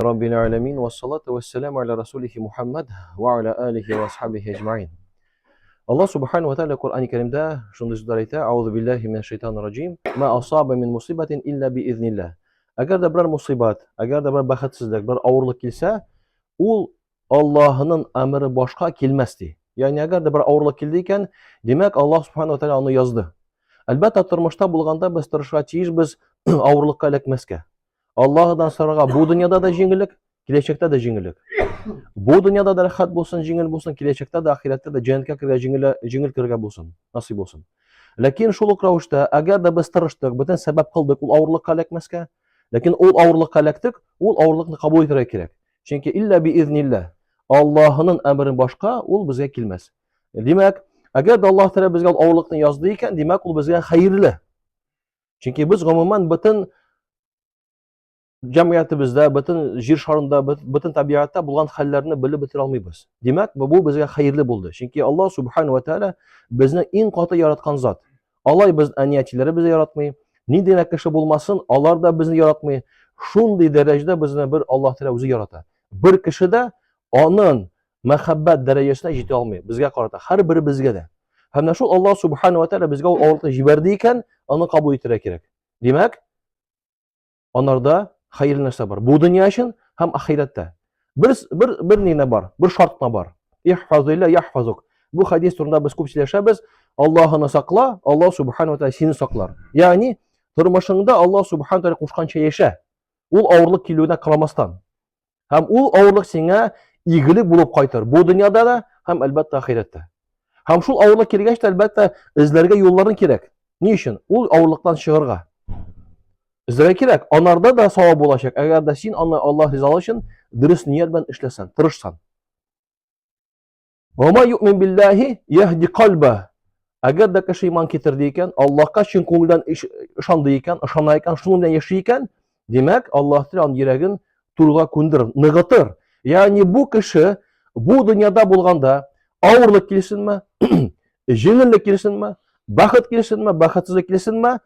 Раббил аләмин вассалату вассаламу аля расулихи Мухаммад ва аля алихи ва асхабихи әҗмәин. Аллаһ субхану ва тааля Коръән Кәримдә шундый сүзләр әйтә: Аузу биллаһи минәш шайтанир раҗим. Ма асаба мин мусибатин илля биизниллаһ. Әгәр дә берәр мусибат, әгәр дә берәр бәхетсезлек, бер авырлык килсә, ул Аллаһының әмере башка килмәс ди. Ягъни әгәр дә бер авырлык килде икән, димәк Аллаһ субхану ва тааля аны язды. Әлбәттә, тормышта булганда без тырышырга тиешбез авырлыкка эләкмәскә. Аллаһыдан сорарга бу дөньяда да җиңеллек, киләчәктә дә җиңеллек. Бу дөньяда да рәхәт булсын, җиңел булсын, киләчәктә дә, ахирәттә дә җәннәткә керергә җиңел, җиңел керергә булсын, насыйп булсын. Ләкин шул ук рәвештә, әгәр дә без тырыштык, бөтен сәбәп кылдык ул авырлыкка эләкмәскә, ләкин ул авырлыкка эләктек, ул авырлыкны кабул итәргә кирәк. Чөнки илля би изнилла. Аллаһының әмерен башка ул безгә килмәс. Димәк, әгәр дә Аллаһ Тәгалә безгә ул авырлыкны язды икән, димәк, ул безгә хәерле. Чөнки без гомумән бөтен җәмгыятебездә, бөтен җир шарында, бөтен табигатьтә булган хәлләрне белеп бетерә алмыйбыз. Димәк, бу безгә хәерле булды. Чөнки Аллаһ субхану ва тааля безне иң каты яраткан зат. Алай без әни-әтиләребез дә яратмый, нинди генә кеше булмасын, алар да безне яратмый. Шундый дәрәҗәдә безне бер Аллаһ Тәгалә үзе ярата. Бер кеше дә аның мәхәббәт дәрәҗәсенә җитә алмый безгә карата, һәрберебезгә дә. Һәм менә шул Аллаһ субхану ва тааля безгә ул авырлыкны җибәрде икән, аны кабул итәргә кирәк. Димәк, анарда хәерле нәрсә бар. Бу дөнья өчен һәм ахирәттә. Бер бер бер ни бар, бер шарт кына бар. Ихфазилла яхфазук. Бу хадис турында без күп сөйләшәбез. Аллаһыны сакла, Аллаһ субхану ва тааля сине саклар. Ягъни тормышыңда Аллаһ субхану тааля кушканча яшә. Ул авырлык килүенә карамастан. Һәм ул авырлык сиңа игелек булып кайтыр. Бу дөньяда да һәм әлбәттә ахирәттә. Һәм шул авырлык килгәч тә әлбәттә эзләргә юлларын кирәк. Ни өчен? Ул авырлыктан чыгарга. Эзләргә кирәк. Анарда да савап булачак. Әгәр дә син аны Аллаһ ризалыгы өчен дөрес ният белән эшләсәң, тырышсаң. Ва ма юъмин биллаһи яһди кальба. Әгәр дә кеше иман китерде икән, Аллаһка чын күңелдән ышанды икән, ышана икән, шуның белән яши икән, димәк, Аллаһ Тәгалә аның йөрәген турыга күндерер, ныгытыр. Ягъни бу кеше бу дөньяда булганда авырлык килсенме, җиңеллек килсенме, бәхет килсенме, бәхетсезлек килсенме,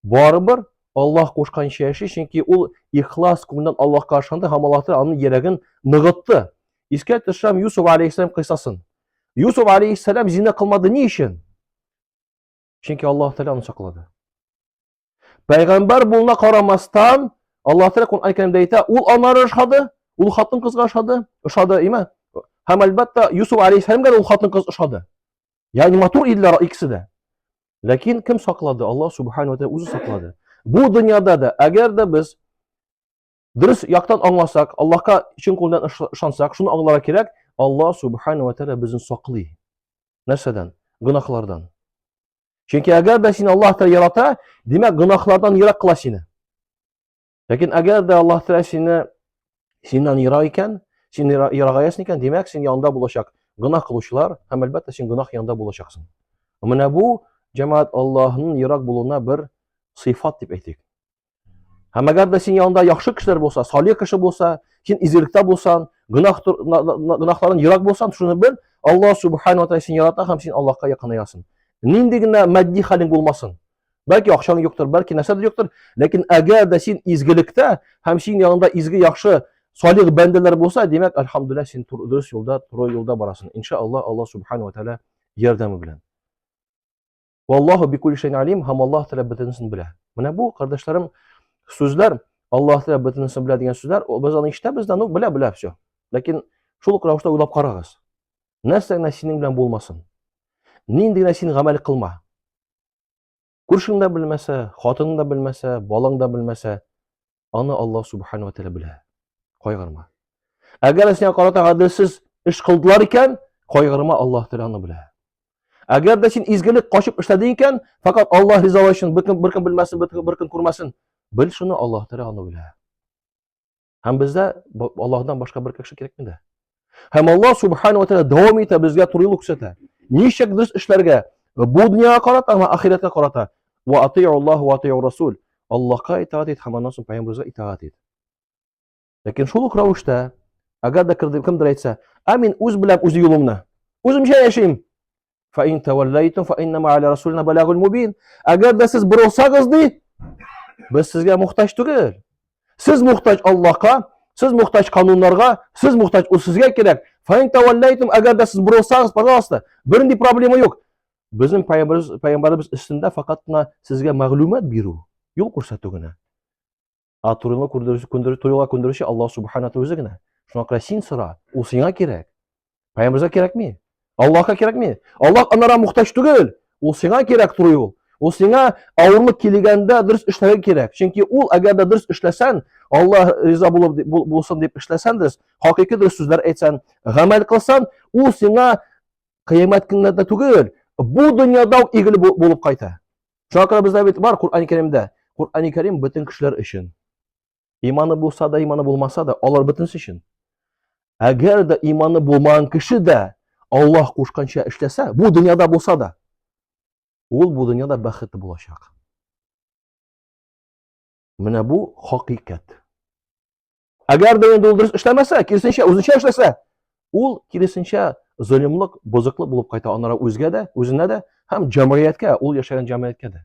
Барыбер Аллаһ кушканча яши, чөнки ул ихлас күңелдән Аллаһка ышанды һәм Аллаһ Тәгалә аның йөрәген ныгытты. Искә төшерәм Юсуф алейһиссәлам кыйссасын. Юсуф алейһиссәлам зина кылмады ни өчен? Чөнки Аллаһ Тәгалә аны саклады. Пәйгамбәр булуына карамастан, Аллаһ Тәгалә Коръән Кәримдә әйтә, ул аннары ошады, ул хатын-кызга ошады, ошады, име? Һәм әлбәттә Юсуф алейһиссәламгә дә ул хатын-кыз ошады. Ягъни матур иделәр икесе дә. Ләкин кем саклады? Аллаһ субхану ва тааля үзе саклады. Бу дөньяда да әгәр дә без дөрес яктан аңласак, Аллаһка чын күңелдән ышансак, шуны аңларга кирәк, Аллаһ субхану ва тааля безне саклый. Нәрсәдән? Гөнаһлардан. Чөнки әгәр дә сине Аллаһ Тәгалә ярата, димәк, гөнаһлардан ерак кыла сине. Ләкин әгәр дә Аллаһ Тәгалә сине синнән ерак икән, син ерагаясың икән, димәк, син янында булачак гөнаһ кылучылар һәм әлбәттә син гөнаһ янында булачаксың. Менә бу җәмәгать Аллаһның ерак булуына бер сыйфат дип әйтик. Һәм әгәр дә син янында яхшы кешеләр булса, салих кеше булса, син изгелектә булсаң, гөнаһ гөнаһлардан ерак булсаң, шуны бел, Аллаһ субхану ва тааля сине ярата һәм син Аллаһка якынаясың. Нинди генә матди хәлең булмасын. Бәлки акчаң юктыр, бәлки нәрсәдер юктыр, ләкин әгәр дә син изгелектә һәм син янында изге, яхшы, салих бәндәләр булса, димәк, альхамдулилла, син дөрес юлда, туры юлда барасың. Иншаллаһ, Аллаһ субхану ва тааля ярдәме белән. Валлаһу бикулли шәйин алим, һәм Аллаһ Тәгалә бөтенесен белә. Менә бу, кардәшләрем, сүзләр, Аллаһ Тәгалә бөтенесен белә дигән сүзләр, без аны ишетәбез дә, ну, белә, белә, все. Ләкин шул ук рәвештә уйлап карагыз. Нәрсә генә синең белән булмасын. Нинди генә син гамәл кылма. Күршең дә белмәсә, хатының да белмәсә, балаң да белмәсә, аны Аллаһ субхану ва тәгалә белә. Кайгырма. Әгәр сиңа карата гаделсез эш кылдылар икән, кайгырма, Аллаһ Тәгалә аны белә. Әгәр дә син изгелек качып эшләдең икән, фәкать Аллаһ ризалыгы өчен беркем беркем белмәсен, беркем күрмәсен, бел шуны, Аллаһ Тәгалә аны белә. Һәм бездә Аллаһдан башка бер кеше кирәкми дә. Һәм Аллаһ субхану ва тааля дәвам итә, безгә туры юл күрсәтә. Ничек дөрес эшләргә? Бу дөньяга карата һәм ахирәткә карата. Ва атиу Аллаһ ва атиу Расул. Аллаһка итаать ит һәм аннан соң пәйгамбәргә итаать ит. Ләкин шул ук рәвештә, әгәр дә кемдер әйтсә, ә мин үз беләм үз юлымны, үземчә яшим. Фа ин таваллайтум фа иннама аля расулина балагул мубин. Әгәр дә сез борылсагыз ди, без сезгә мохтаҗ түгел. Сез мохтаҗ Аллаһка, Сез мохтаҗ кануннарга, сез мохтаҗ, ул сезгә кирәк. Фаин таваллайтум, әгәр дә сез борылсагыз, пожалуйста, бернинди проблема юк. Безнең пәйгамбәребез, пәйгамбәребез өстендә факат кына сезгә мәгълүмат бирү, юл күрсәтү генә. Ә турыны күндерүче, күндерү, турыга күндерүче Аллаһ субхана үзе генә. Шуңа күрә син сора, ул сиңа кирәк. Пәйгамбәргә кирәкми. Аллаһка кирәкми. Аллаһ анара мохтаҗ түгел. Ул сиңа кирәк туры юл. Ул сиңа авырлык килгәндә дөрес эшләргә кирәк. Чөнки ул әгәр дә дөрес эшләсән, Аллаһ риза булып булсын дип эшләсән дөрес, хакыйкый дөрес сүзләр әйтсән, гамәл кылсаң, ул сиңа кыямәт көнендә дә түгел, бу дөньяда ук игеле булып кайта. Шуңа күрә бездә бит бар Коръән Кәримдә. Коръән Кәрим бөтен кешеләр өчен. Иманы булса да, иманы булмаса да, алар бөтенесе өчен. Әгәр дә иманы булмаган кеше дә Аллаһ кушканча эшләсә, бу дөньяда булса да, ул бу дөньяда бәхетле булачак. Менә бу хакыйкать. Әгәр дә инде ул дөрес эшләмәсә, киресенчә, үзенчә эшләсә, ул киресенчә золимлык, бозыклык булып кайта аннары үзгә дә, үзенә дә һәм җәмгыятькә, ул яшәгән җәмгыятькә дә.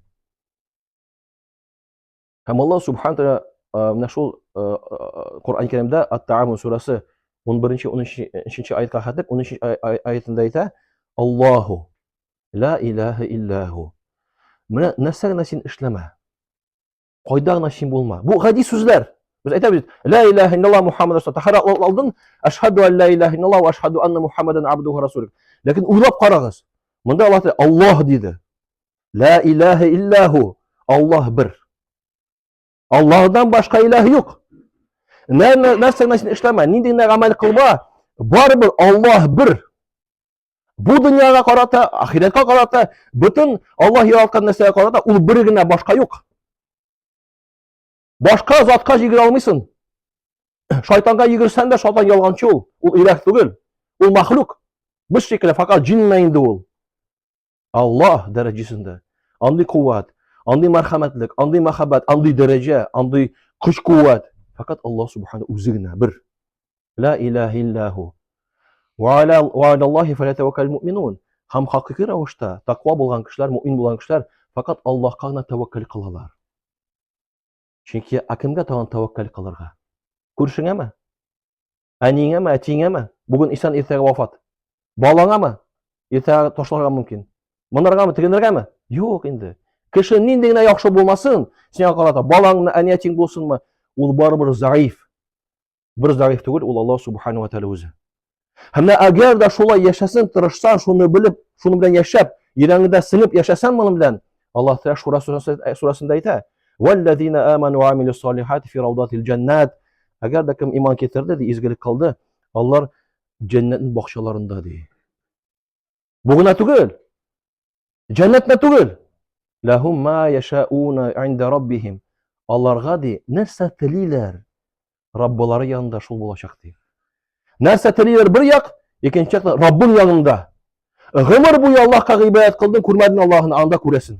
Һәм Аллаһ субхана тәгалә менә шул Коръән Кәримдә Ат-Таамун сүрәсе 11-нче 13-нче аятка хәтлек 13 аятында әйтә: Аллаһу ла илаһа иллаху. Менә нәрсә генә син эшләмә. Кайда гына син булма. Бу гади сүзләр. Без әйтәбез бит, ла илаһа иллаллаһ Мухаммад расул. Тахара алдын, ашһаду ан ла илаһа иллаллаһ ва ашһаду анна Мухаммадан абдуху ва расулух. Ләкин уйлап карагыз. Монда Аллаһ Аллаһ диде. Ла илаһа иллаху. Аллаһ бер. Аллаһдан башка илаһ юк. Нәрсә генә син эшләмә, нинди генә гамәл кылма, барыбер Аллаһ бер. Бу дөньяга карата, ахирәткә карата, бөтен Аллаһ яраткан нәрсәгә карата ул бер генә, башка юк. Башка затка җигерә алмыйсың. Шайтанга йөгерсәң дә, шайтан ялганчы ул. Ул илаһ түгел. Ул махлук. Без шикелле, факат җин генә инде ул. Аллаһ дәрәҗәсендә. Андый куәт, андый мәрхәмәтлек, андый мәхәббәт, андый дәрәҗә, андый көч куәт. Факат Аллаһ субхана үзе генә бер. Ла илаһ иллаху. Ва аля Аллахи фалятаваккал муъминун. Һәм хакыйкый рәвештә таква булган кешеләр, муъмин булган кешеләр факат Аллаһка гына тәвәккәл кылалар. Чөнки ә кемгә тагын тәвәккәл кылырга? Күршеңәме? Әниеңәме, әтиеңәме? Бүген исән, иртәгә вафат. Балаңамы? Иртәгә ташларга мөмкин. Монаргамы, тегенергәме? Юк инде. Кеше нинди генә яхшы булмасын, сиңа карата балаңны, әни әтиң булсынмы, ул барыбер заиф. Бер заиф түгел, ул Аллаһ субхану ва тааля үзе. Һәм менә әгәр дә шулай яшәсен, тырышсаң, шуны белеп, шуны белән яшәп, йөрәгеңдә сеңеп яшәсәң моның белән, Аллаһ Тәгалә Шура сүрәсендә әйтә: "Валлазина аману ва амилус салихати фи раудатил җаннат". Әгәр дә кем иман китерде, ди, изгелек кылды, алар җәннәтнең бакчаларында, ди. Бу гына түгел. Җәннәтне түгел. Лахум ма яшауна инда раббихим. Аларга ди, нәрсә телиләр? Раббылары янында шул булачак ди. Нәрсә телиләр бер як, икенче якта Раббың янында. Гомер буе Аллаһка гыйбадәт кылдың, күрмәдең Аллаһны, анда күрәсең.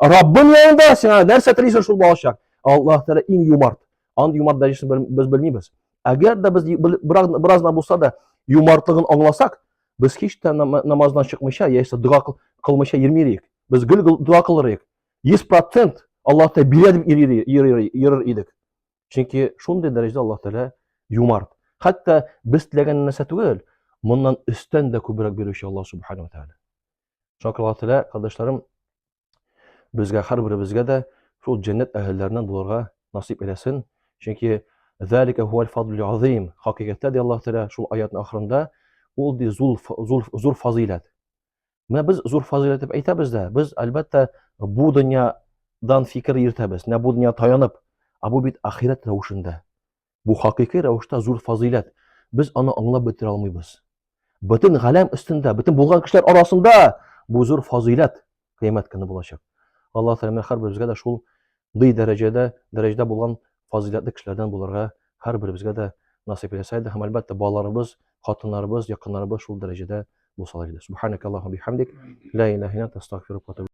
Раббың янында сиңа нәрсә телисең шул булачак. Аллаһ Тәгалә иң юмарт. Андый юмарт дәрәҗәсен без белмибез. Әгәр дә без бераз гына булса да юмартлыгын аңласак, без һич тә намаздан чыкмыйча, яисә дога кылмыйча йөрмир идек. Без гел дога кылыр идек. 100% Аллаһ Тәгалә бирә дип йөрер идек. Чөнки шундый дәрәҗәдә Аллаһ Тәгалә юмарт. Хәтта без теләгән нәрсә түгел, моннан өстән дә күбрәк бирүче Аллаһ Субхану ва Тәгалә. Шуңа күрә Аллаһ Тәгалә, кардәшләрем, безгә һәрберебезгә дә шул җәннәт әһелләреннән булырга насыйп әйләсен. Чөнки Залика хуал фадлул азим. Хакыйкатьтә ди Аллаһ Тәгалә шул аятның ахырында ул ди зур зур зур фазыйләт. Менә без зур фазыйләт дип әйтәбез дә, без әлбәттә бу дөньядан фикер йөртәбез. Менә бу дөнья таянып, ә бу бит ахирәт рәвешендә. Бу хакыйкый рәвештә зур фазыйләт. Без аны аңлап бетерә алмыйбыз. Бөтен галәм өстендә, бөтен булган кешеләр арасында бу зур фазыйләт кыямәт көне булачак. Аллаһ Тәгалә һәрберебезгә дә шул ди дәрәҗәдә, дәрәҗәдә булган фазыйләтле кешеләрдән булырга һәрберебезгә дә насыйп итсә иде һәм әлбәттә балаларыбыз, хатыннарыбыз, якыннарыбыз шул дәрәҗәдә булсалар иде. Субханакаллаху бихамдик, ла илаһа илля анта, астагфирука ва